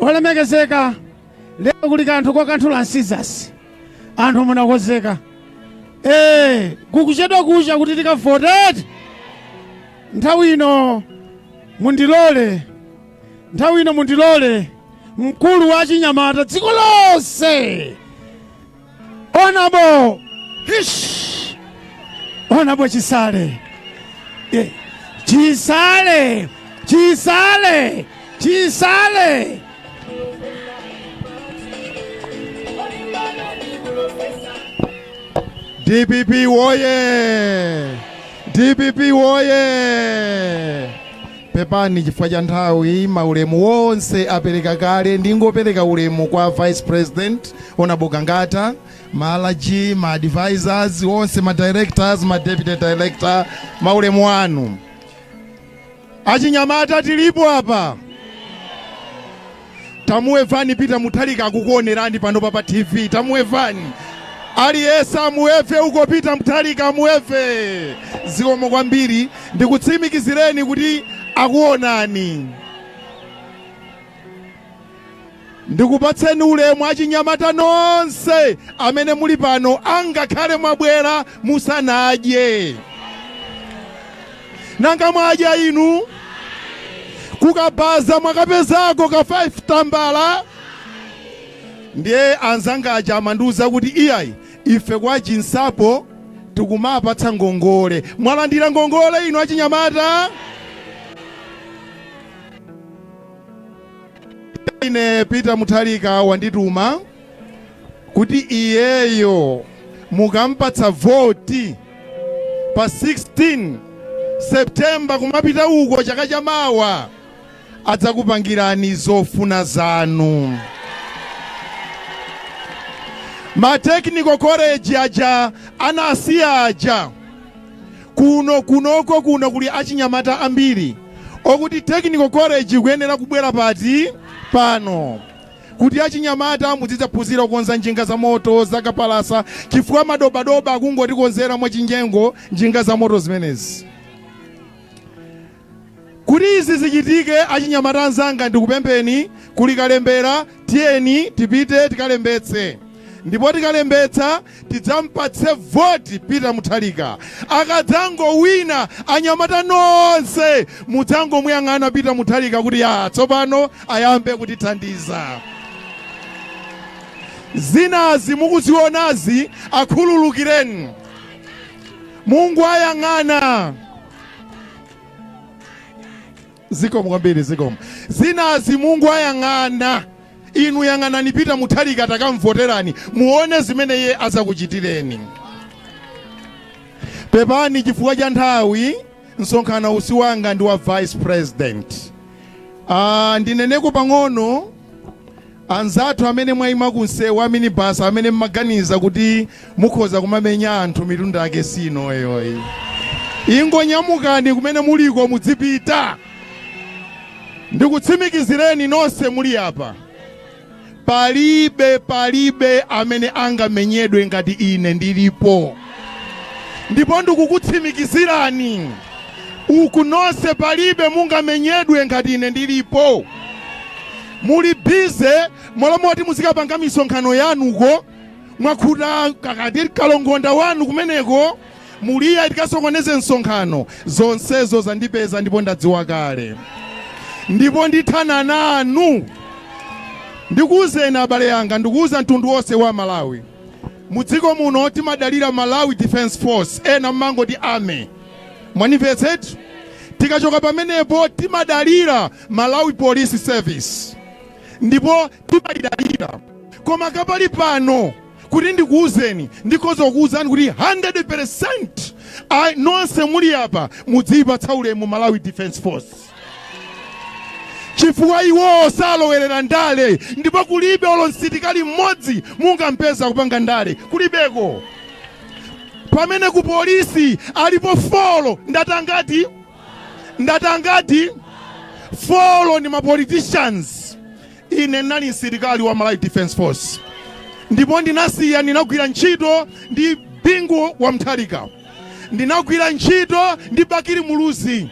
Olemekezeka, lero kuli kanthu kokanthula nsizasi. Anthu munakonzeka? Kukuchedwa kucha kuti tikavote. Nthawi ino mundilole, nthawi ino mundilole mkulu wa chinyamata dziko lonse, Honorable Hish, Honorable Chisale. Chisale, Chisale, Chisale. DPP woye! DPP woye! Pepani chifukwa cha nthawi, maulemu wonse apereka kale. Ndingopereka ulemu kwa Vice President Honorable Gangata, ma LG, ma advisors onse, ma directors, ma deputy director, maulemu anu. Achinyamata tilipo apa. Tamuwevani Peter Mutharika akukuonerani pano pa TV. Tamuwevani. Aliyense amuweve uko Peter Mutharika, amuweve. Zikomo kwambiri, ndikutsimikizireni kuti akuonani. Ndikupatseni ulemu achinyamata nonse amene muli pano, angakhale mwabwera musanadye. Nanga mwadya inu? Kukabaza mwakapezako ka 5 tambala? Ndiye anzanga aja amandiuza kuti iyayi, ife kwa Chinsapo tikumapatsa ngongole. Mwalandira ngongole inu achinyamata? Ine Peter Mutharika wandituma kuti iyeyo mukampatsa voti pa 16 September kumapita uko chaka chamawa, adzakupangirani zofuna zanu. Ma technical college aja anasiya aja, kuno kunoko kuno kuli achinyamata ambiri okuti technical college ikuyenera kubwera pati pano kuti achinyamata muzidzaphunzira kukonza njinga za moto zakapalasa, chifukwa madobadoba akungotikonzera mwachinyengo njinga za moto zimenezi. Kuti izi zichitike, achinyamata anzanga, ndikupempheni, kuli kalembera, tiyeni tipite tikalembetse, ndipo tikalembetsa tidzampatse voti Peter Mutharika. Akadzangowina, anyamata nonse mudzangomuyang'ana Peter Mutharika kuti ya tsopano ayambe kutithandiza. Zinazi mukuzionazi akhululukireni, Mungu ayang'ana. Zikomo kwambiri, zikomo. Zinazi Mungu ayang'ana, inu yang'anani Peter Mutharika, takamvoterani muone zimene iye azakuchitireni. Pepani chifukwa cha nthawi, msonkhano usi wanga ndi wa Vice President. Ndineneko pang'ono. Anzathu amene mwayima kunsewu a minibus, amene mmaganiza kuti mukhoza kumamenya anthu, mitunda yake sinoyoyi. Ingonyamukani kumene muliko mudzipita. Ndikutsimikizireni nonse muli apa, palibe, palibe amene angamenyedwe ngati ine ndilipo. Ndipo ndikukutsimikizirani uku nonse, palibe mungamenyedwe ngati ine ndilipo. Muli busy m'malo moti muzikapanga misonkhano yanuko, mwakhuta kakati kalongonda wanu kumeneko, muliya tikasokoneze msonkhano. Zonsezo zandipeza ndipo ndadziwa kale, ndipo ndithana nanu. Ndikuwuzeni abale anga, ndikuwuza mtundu wonse wa Malawi, mudziko muno timadalira Malawi Defence Force, ena mmangoti army, mwanimvetsetu? Tikachoka pamenepo timadalira Malawi Police Service, ndipo timayidalira. Koma kapali pano kuti ndikuwuzeni, ndikhoza kukuwuzani kuti 100% nonse muli apa mudziyipatsa ulemu Malawi Defence Force, chifukwa iwowo salowerera ndale, ndipo kulibe olo msilikali mmodzi mungampeza kupanga ndale, kulibeko. Pamene ku polisi alipo four, ndatangati ndatangati four ndi ma politicians. Ine ndinali msilikali wa Malawi Defence Force ndipo ndinasiya. Ndinagwira ntchito ndi Bingu wa Mutharika, ndinagwira ntchito ndi Bakili Muluzi,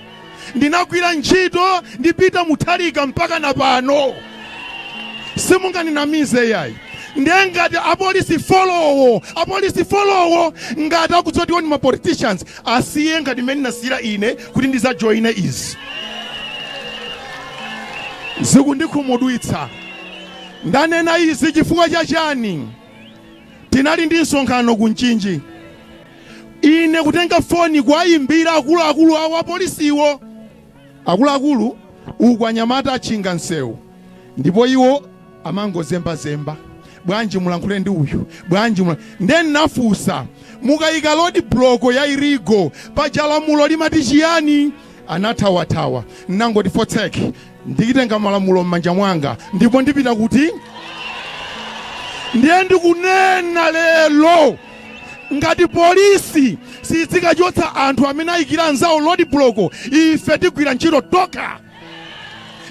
ndinagwira ntchito ndi Peter Mutharika mpaka na pano. Simunganinamize yayi. Ndiye ngati apolisi folowo, apolisi folowo ngati akudziwa kuti iwo ndi ma politicians, asiye ngati mmene ndinasiyira ine kuti ndizajoine izi. Zikundikhumudwitsa. Ndanena izi chifukwa cha chani? Tinali ndi msonkhano ku Mchinji. Ine kutenga foni kuwayimbira akuluakulu awo apolisiwo. Akuluakulu, uku anyamata atchinga msewu ndipo iwo amangozembazemba. Bwanji mulankhule ndi uyu? Bwanji mula... Ndiye ndinafunsa, mukayika road block ya illegal, paja lamulo limati chiyani? Anathawathawa. Ndinangoti fotseki, ndikitenga malamulo m'manja mwanga ndipo ndipita kuti? Ndiye ndikunena lero, ngati polisi sidzikachotsa anthu amene ayikira anzawo road block, ife tigwira ntchito tokha.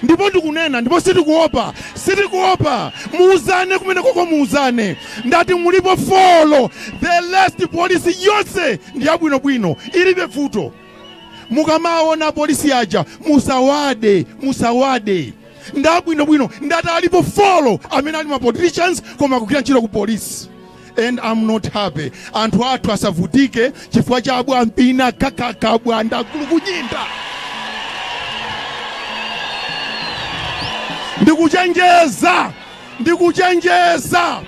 Ndipo ndikunena, ndipo sitikuopa, sitikuopa. Muuzane kumene koko, muuzane. Ndati mulipo folo, the rest polisi yonse ndi yabwinobwino, ilibe vuto. Mukamaona polisi aja musawade, musawade, ndabwinobwino. Ndati alipo folo amene ali ma politicians koma akugwira ntchito ku polisi. And I'm not happy. Anthu athu asavutike chifukwa cha abwampina kakakabwanda kulukunyinda. Ndikuchenjeza, ndikuchenjeza,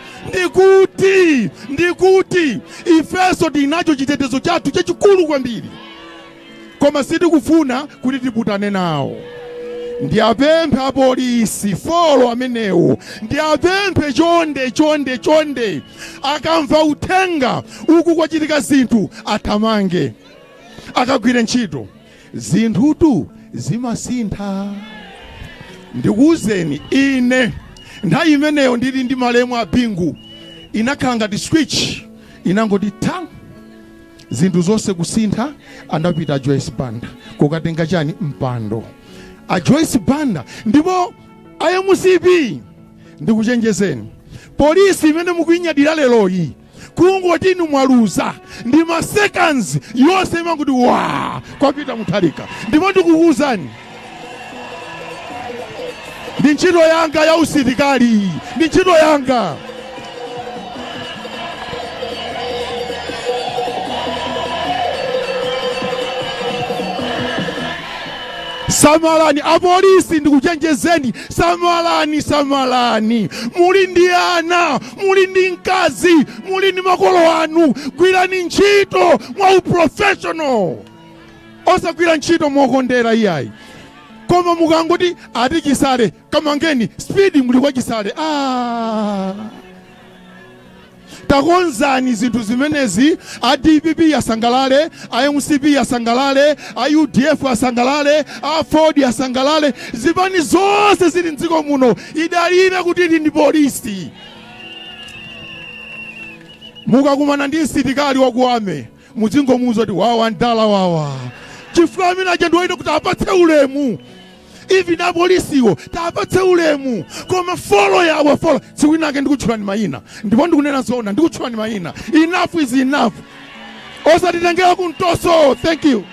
ndikuti ifenso tinacho chitetezo chathu chachikulu kwambiri, koma sitikufuna kuti tiputane nawo. Ndiapemphe apolisi folo amenewo, ndiapemphe chonde chonde chonde, akamva uthenga uku kwachitika zinthu, athamange akagwire ntchito. Zinthutu zimasintha. Ndikuwuzeni ine, nthawi imeneyo ndili ndi malemu a Bingu, inakhala ngati switch inangoti ta, zinthu zonse kusintha. Anapita Joyce Banda kukatenga chani? Mpando. A Joyce Banda ndipo a MCP, ndikuchenjezeni, polisi imene mukuinyadira leroyi, kungoti inu mwaluza ndi ma seconds yonse imanguti wa kwapita Mutharika. Ndipo ndikukuwuzani, ndi ntchito yanga ya usilikali, ndi ntchito yanga. Samalani apolisi, ndikuchenjezeni, samalani, samalani. Muli ndi ana, muli ndi mkazi, muli ndi makolo anu. Gwirani ntchito mwa uprofessional, osagwira ntchito mokondera iyayi. Koma mukangoti ati Chisale kamangeni, speed muli kwa Chisale. Takonzani zinthu zimenezi, a DPP asangalale, a MCP asangalale, a UDF asangalale, a Ford asangalale. Zipani zonse zili mdziko muno idalire kuti ili ndi polisi. Mukakumana ndi msilikali wakuame, muzingomuuza kuti wawa ndala wawa, chifukwa amene aja ndiwoyita kuti apatse ulemu. Even apolisiwo tapatse ulemu, koma folo yawo folo tsiku linake ndikutchulani mayina, ndipo ndikunena zoona, ndikutchulani mayina. Enough is enough, osatitengera kumtoso. Thank you.